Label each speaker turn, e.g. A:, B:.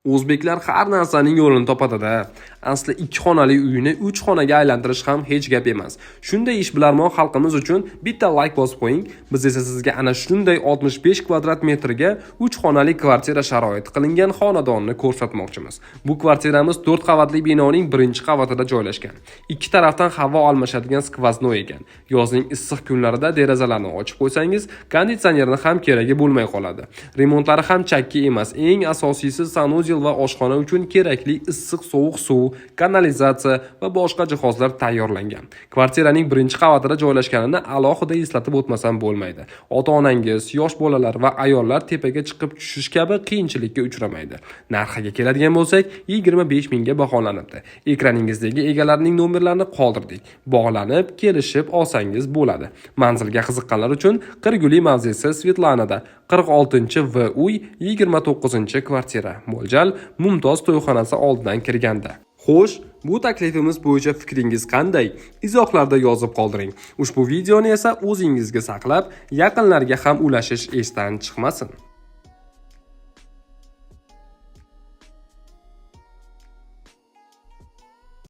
A: O'zbeklar har narsaning yo'lini topadi-da. Asli 2 xonali uyni 3 xonaga aylantirish ham hech gap emas. Shunday ishbilarmon xalqimiz uchun bitta layk bosib qo'ying. Biz esa sizga ana shunday 65 kvadrat metrga 3 xonali kvartira sharoiti qilingan xonadonni ko'rsatmoqchimiz. Bu kvartiramiz 4 qavatli binoning 1-qavatida joylashgan. Ikki tarafdan havo almashadigan сквозной ekan. Yozning issiq kunlarida derazalarni ochib qo'ysangiz, konditsionerni ham keragi bo'lmay qoladi. Remontlari ham chakki emas. Eng asosiysi, санузел va oshxona uchun kerakli issiq sovuq suv, kanalizatsiya va boshqa jihozlar tayyorlangan. Kvartiraning 1-qavatida joylashganini alohida eslatib o'tmasam bo'lmaydi. Ota-onangiz, yosh bolalar va ayollar tepaga chiqib tushish kabi qiyinchilikka uchramaydi. Narxiga keladigan bo'lsak, 25 mingga baholanibdi. Ekraningizdagi egalarining nomerlarini qoldirdik. Bog'lanib, kelishib olsangiz bo'ladi. Manzilga qiziqqanlar uchun Qirguli mavzesi, Svetlanada 46 V uy, 29-kvartira. Mo'ljal Mumtoz to'yxonasi oldidan kirganda. Xo'sh, bu taklifimiz bo'yicha fikringiz qanday? Izohlarda yozib qoldiring. Ushbu videoni esa o'zingizga saqlab, yaqinlarga ham ulashish esdan chiqmasin.